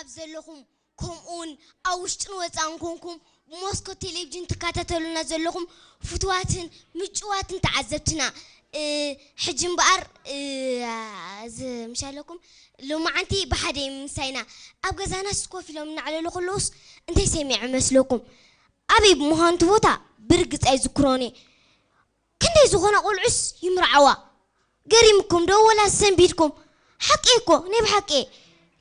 ኣብ ዘለኹም፣ ከምኡውን ኣብ ውሽጥን ወፃእን ኮንኩም ብመስኮት ቴሌቪዥን ትከታተሉና ዘለኹም ፍትዋትን ምጭዋትን ተዓዘብትና፣ እ፣ ሕጂ እምበኣር፣ እ፣ ዝ-፣ ምሻለኩም ሎማዓንቲ ብሓደ ምሳይና ኣብ ገዛናስ ኮፍ ኢሎም እናዕለሉ ከለውስ እንታይ ሰሚዐ መስለኩም? ኣበይ ብምዃኑ እቲ ቦታ ብርግፅ ኣይዝክሮን እየ። ክንደይ ዝኾና ቆልዑስ ይምርዓዋ? ገሪምኩም ዶ ወላ ሰንቢድኩም? ሓቂ እኮ፣ ናይ ብሓቂ።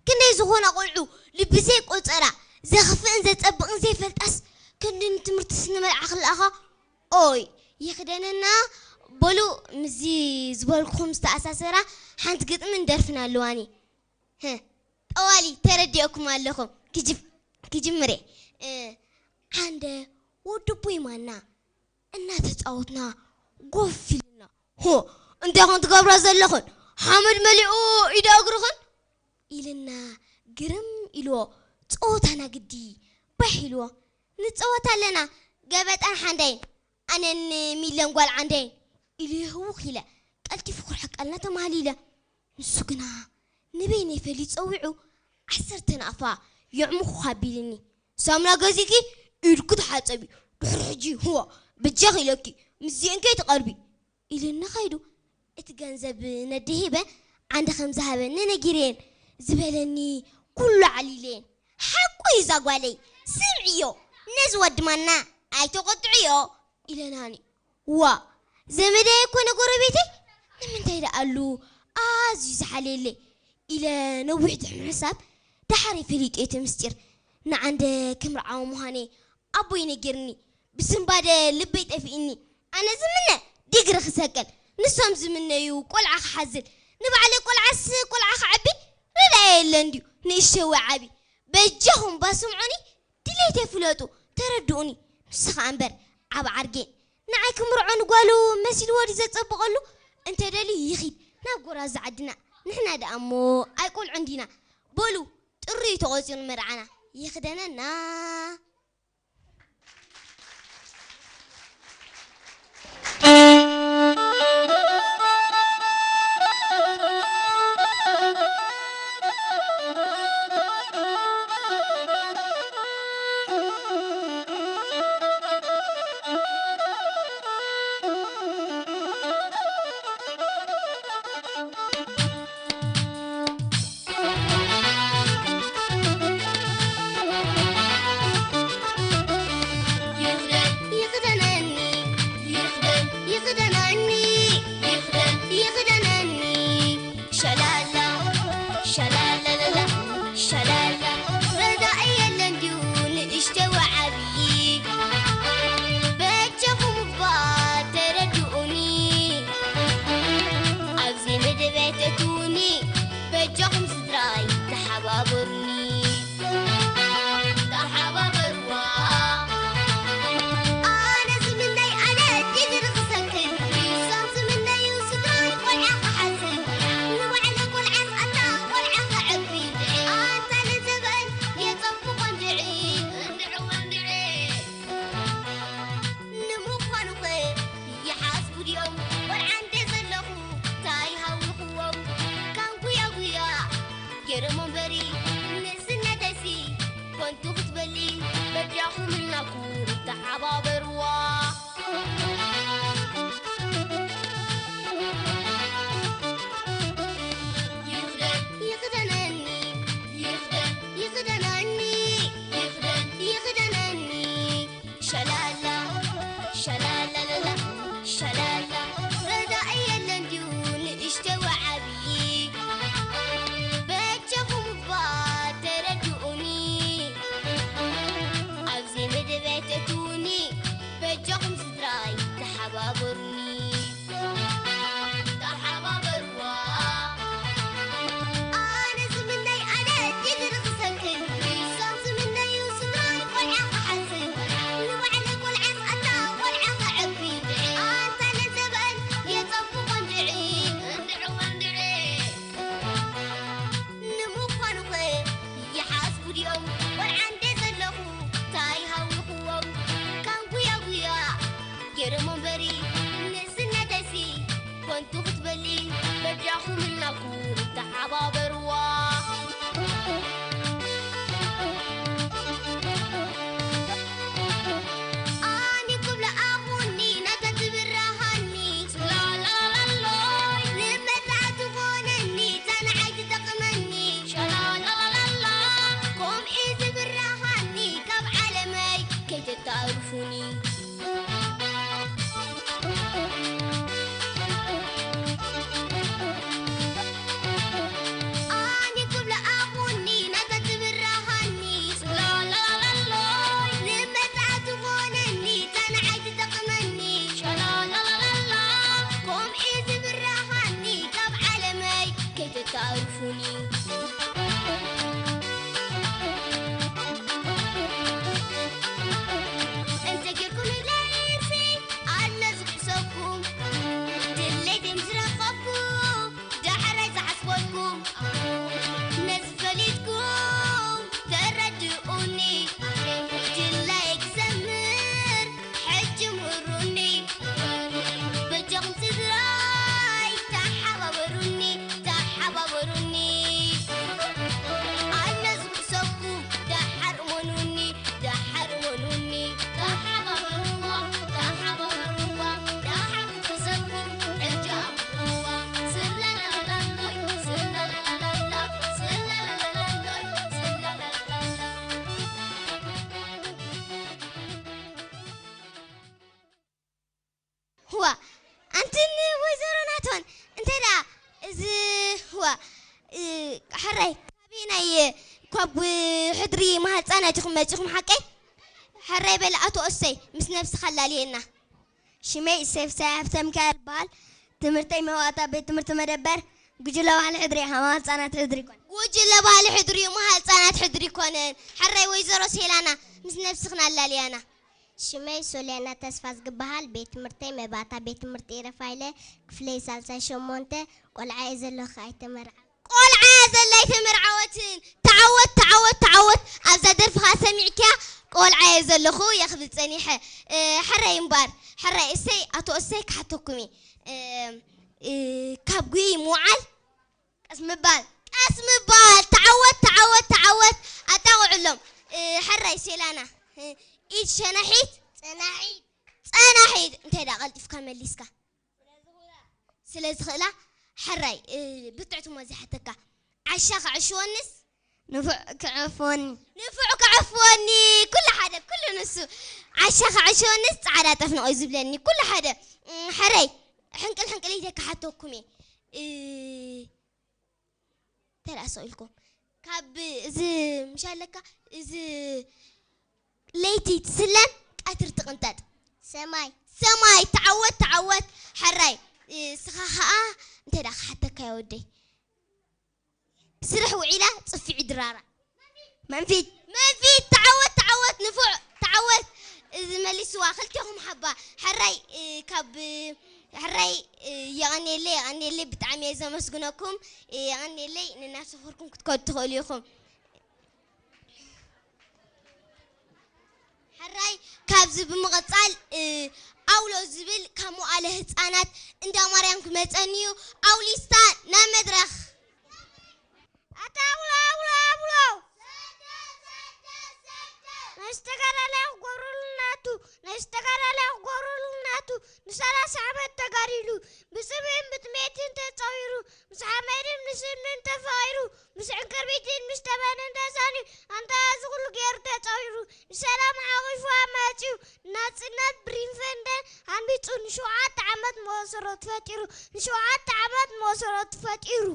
ክንደይ ዝኾና ቆልዑ ልቢ ዘይቆጸራ፣ ዘኽፍእን ዘጸብቕን ዘይፈልጣስ፣ ክንዲ ንትምህርትስ ንመርዓ ክለኣኻ? ኦይ፣ ይኽደነና። በሉ፣ ምስዚ ዝበልኩኹም ዝተኣሳሰራ ሓንቲ ግጥምን ደርፍን ኣለዋኒ። ህ፣ ጠዋሊ ተረዲኦኩም ኣለኹም። ክጅ-፣ ክጅምር እየ። እ፣ ዓንደ ወዲ ቦይ ማና እናተጻወትና ጎፍ ኢልና፣ "ሆ፣ እንታይ ኸን ትገብራ ዘለኽን? ሓመድ መሊኡ ኢደ እግርኽን?" ኢልና ግርም ኢልዎ፣ ጸወታና ግዲ ባሕ ኢልዎ። "ንጸወት ኣለና፣ ገበጣን ሓንዳይን፣ ኣነን ሚለን ጓል ዓንዳይን" ኢሉ ህውኽ ኢለ፣ ቀልጢፉ ክርሕቀልና ተማህሊለ። ንሱ ግና ንበይነይ ፈሊዩ ጸዊዑ፣ ዓሰርተ ናቕፋ የዕሙኹ ኣቢልኒ። "ሳሙና ገዚእኪ ኢድኪ ተሓጸቢ፣ ድሕሪ ሕጂ፣ ህዋ፣ በጃኺ ኢለኪ፣ ምስዚኤን ከይትቐርቢ" ኢሉኒ ኸይዱ። እቲ ገንዘብ ነደ ሂበ፣ ዓንዲ ከም ዝሃበኒ ነጊረየን። ዝበለኒ ኩሉ ዓሊለየን። "ሓቁ እዩ እዛ ጓለይ፣ ስምዕዮ፣ ነዚ ወዲ ማና ኣይተቖጥዕዮ" ኢለናኒ። "ዋ፣ ዘመደይ ኣይኮነ ጎረቤተይ፣ ንምንታይ ደኣሉ ኣዝዩ ዝሓልየለይ?" ኢለ ነዊሕ ድሕሪ ምሕሳብ፣ ደሓር ፈሊጠ እቲ ምስጢር። ንዓንደ ክምርዓው ምዃነይ ኣቦይ ነጊርኒ። ብስንባደ ልበይ ጠፊእኒ። ኣነ ዝምነ ዲግሪ ክሰቅል፣ ንሶም ዝምነዩ ቆልዓ ክሓዝል። ንባዕለይ ቆልዓስ ቆልዓ ክዓቢ ረዳየ የለን ድዩ? ንእሽተይ ወይ ዓቢ። በጃኹም ባስምዑኒ፣ ድሌተይ ፍለጡ፣ ተረድኡኒ። ንሱ ኸኣ እምበር ዓብ ዓርጌን ንዓይ ክምርዖ ንጓሉ መሲልዎ ድዩ ዘጸብቐሉ? እንተደልዩ ይኺድ ናብ ጎራዙ ዓድና። ንሕና ደኣ እሞ ኣይቆልዑን ዲና? በሉ፣ ጥሪ እዩ ተቖጺሩ መርዓና። ይኽደነና። እንተ ጌርኩምለይሲ ኣነ ዝሕሰኩም፣ ድሌተይ ምስ ረኸብኩ ዳሕራይ ዝሓስበልኩም፣ ነዚ ፈሊጥኩም ተረድኡኒ። ድላየ ክሰምር ሕጂ ምሁሩኒ። በጃኹም ስድራይ ተሓባበሩኒ፣ ተሓባበሩኒ። ኣነ ዝሕሰኩም ደሓር እመኑኒ፣ ደሓር እመኑኒ። ተሓባበርዎ፣ ተሓባበርዎ፣ ደሓር ክሰኩም ሕጂ ኣምፅእዎ። ስለለለለሎይ፣ ስለለለለሎ፣ ስለለለለሎይ፣ ስለለለለሎ። ህዋ ኣንቲ ወይዘሮ ናቶን እንታይ ደኣ እዚ ህዋ እ፣ ሕራይ ካበየናይ ካብ ሕድሪ ማህፀና ዲኹም መፂኹም ሓቀይ? ሕራይ በለ ኣቶ እሰይ ምስ ነብስኻ ኣላልየና። ሽመይ እሰይ ፍስሃየ ሃብተሚካኤል እበሃል። ትምህርተይ መባእታ ቤት ትምህርቲ መደበር ጉጅለ ባህሊ ሕድሪ እየ። ማህፀናት ሕድሪ ይኮን። ጉጅለ ባህሊ ሕድሪ እዩ፣ ማህፀናት ሕድሪ ይኮነን። ሕራይ ወይዘሮ ሴላና ምስ ነብስኽን ኣላልያና። ሽመይ ሶልያና ተስፋ ዝግበሃል፣ ቤት ትምህርተይ መባእታ ቤት ትምህርቲ ኢረፋይለ፣ ክፍለይ ሳልሳይ ሸሞንተ፣ ቆልዓ እየ ዘለኹ ኣይተመርዓው። ቆልዓ እየ ዘላ ኣይተመርዓወትን። ተዓወት፣ ተዓወት፣ ተዓወት። ኣብዛ ደርፍኻ ሰሚዕክያ ቆልዓ እየ ዘለኹ እየ ክብል ጸኒሐ። እ፣ ሕራይ እምበኣር፣ ሕራይ እሰይ፣ ኣቶ እሰይ ክሓተኩም እየ። እ፣ እ፣ ካብ ጉይ ምውዓል ቀስ ምባል፣ ቀስ ምባል። ተዓወት፣ ተዓወት፣ ተዓወት። ኣጣቕዕሎም። እ፣ ሕራይ ሴላና። እ፣ ኢድ ሸናሒት። ጸናሒት። ጸናሒት። እንታይ ደኣ ቀልጢፍካ መሊስካ? ስለ ዝኽእላ። ሕራይ፣ እ፣ ብርትዕቲ እሞ ዝሓተካ። ዓሻ ክዕሽወንስ? ንፉዕ ክዕፍወኒ። ንፉዕ ክዕፍወኒ። ኩሉ ሓደ፣ ኩሉ ንሱ። ዓሻ ክዕሽወንስ ጻዕዳ ጠፍንቕ እዩ ዝብለኒ። ኩሉ ሓደ። እ፣ ሕራይ፣ ሕንቅል ሕንቅል ኢለ ክሓተኩም እየ። እ፣ ተላእሶ ኢልኩም። ካብ እዚ ምሽ ኣለካ፣ እዚ ለይቲ ትስለም፣ ቀትሪ ትቕንጠጥ። ሰማይ። ሰማይ፣ ተዓወት፣ ተዓወት። ሕራይ፣ እስኻ ኸኣ እንታይ ደኣ ክሓተካ እየ ወደይ? ብስራሕ ውዒላ ጽፍዒ ድራራ። መንፊት። መንፊት፣ ተዓወት፣ ተዓወት፣ ንፉዕ፣ ተዓወት። እዚ መሊስዋ፣ ክልቴኹም ሓባ። ሕራይ፣ እ፣ ካብ፣ ሕራይ፣ እ፣ የቐንየለይ፣ የቐንየለይ፣ ብጣዕሚ እየ ዘመስግነኩም። እ፣ የቐንየለይ፣ ነናብ ሰፈርኩም ክትከዱ ትኽእሉ ኢኹም። ሕራይ፣ ካብዚ ብምቕጻል፣ እ፣ ኣውሎ ዝብል ካብ መዋእለ ህጻናት እንዳ ማርያም ክመጸኒ እዩ። ኣውሊስታ ናብ መድረኽ። ኣታ ኣውሎ፣ ኣውሎ፣ ኣውሎ! ናይ ዝተጋዳላይ ክገብረሉ ናቱ፣ ናይ ዝተጋዳላይ ክገብረሉ ናቱ፣ ንሰላሳ ዓመት ተጋዲሉ፣ ብጽምእን ብጥሜትን ተጸዊሩ፣ ምስ ሓመድን ምስ እምንን ተፋቒሩ፣ ምስ ዕንክርቢትን ምስ ተመንን ተሳንዩ፣ ኣንታ እዚ ኩሉ ገይሩ ተጸዊሩ፣ ንሰላም ሓቒፉ ኣማጺኡ፣ ናጽነት ብሪንፈንደን ኣንቢጹ፣ ንሸውዓተ ዓመት መሰረት ፈጢሩ፣ ንሸውዓተ ዓመት መሰረት ፈጢሩ።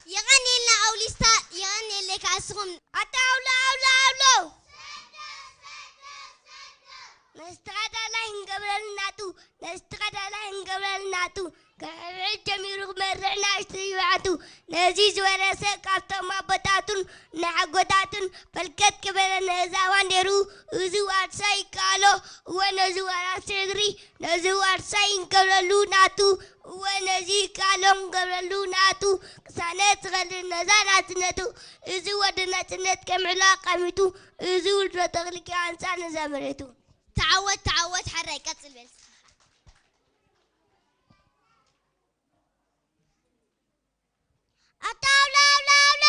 የቐንየልና ኣውሊስታ፣ የቐንየለይ ከኣ እስኹም። ኣታ ኣውሎ፣ ኣውሎ፣ ኣውሎ! ነዚ ተጋዳላይ ክንገብረሉ ናቱ፣ ነዚ ተጋዳላይ ክንገብረሉ ናቱ፣ ካብ ሕድሕድ ጀሚሩ ክመርሕ ንኣሽቱ ይባዕቱ። ነዚ ዝወረሰ ካብቶም ኣቦታቱን ንሓጎታቱን ፈልከት ክበለ ነዛ ባንዴሩ፣ እዚ ዋርሳይ ይከኣሎ፣ እወ ነዚ ዋራሲ ሕድሪ፣ ነዚ ዋርሳይ ክንገብረሉ ናቱ፣ እወ ነዚ ይከኣሎ ክንገብረሉ ናቱ፣ ቅሳነት ዝኸልል ነዛ ናጽነቱ፣ እዚ ወዲ ናጽነት ከምዕሎ ኣቃሚቱ፣ እዚ ውልዶ ተኽሊኪ ኣንጻር ነዛ መሬቱ። ተዓወት፣ ተዓወት፣ ሕራይ ቀጽል በል። ኣታ ኣውሎ፣ ኣውሎ፣ ኣውሎ!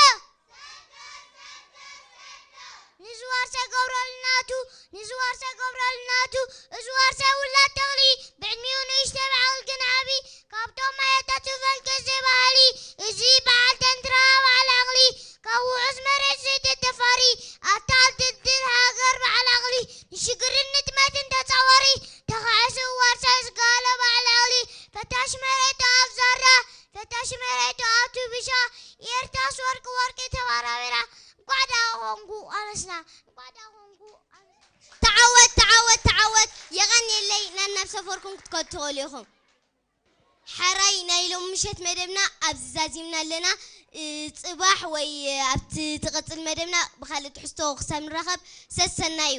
ንዝዋርሳ ገብረሉ ናቱ፣ ንዝዋርሳ ገብረሉ ናቱ፣ እዚ ዋርሳ ውላድ ተኽሊ፣ ብዕድሚኡ ንእሽተ በዓል ግን ዓቢ፣ ካብቶም ኣያታቱ ፈልከት ዘይበሃሊ፣ እዚ በዓል ተንትራ በዓል ዓቕሊ፣ ካብ ውሑስ መሬት ዘይተተፋሪ፣ ኣታ ድልድል ሃገር በዓል ዓቕሊ፣ ንሽግርን ንጥመትን ተጻዋሪ፣ ተኻዕሲ ዋርሳይ ዝጋለ በዓል ዓቕሊ፣ ፈታሽ መሬት ኣብ ዛራ፣ ፈታሽ መሬት ኣብ ቱቢሻ፣ ኤርትራስ ወርቂ ወርቂ ተባራቢራ፣ እንቋዕ ደኣ ኾንኩ ኣነስና፣ እንቋዕ ደኣ ኾንኩ ኣነስና። ተዓወት፣ ተዓወት፣ ተዓወት። የቐንየለይ፣ ነናብ ሰፈርኩም ክትከዱ ትኽእሉ ኢኹም። ሓራይ ናይ ሎም ምሸት መደብና ኣብዚ ዛዚምና ኣለና። እ፣ ጽባሕ ወይ ኣብቲ ትቕጽል መደብና ብኻልእ ትሕዝቶ ክሳብ ንራኸብ ሰሰናዩ።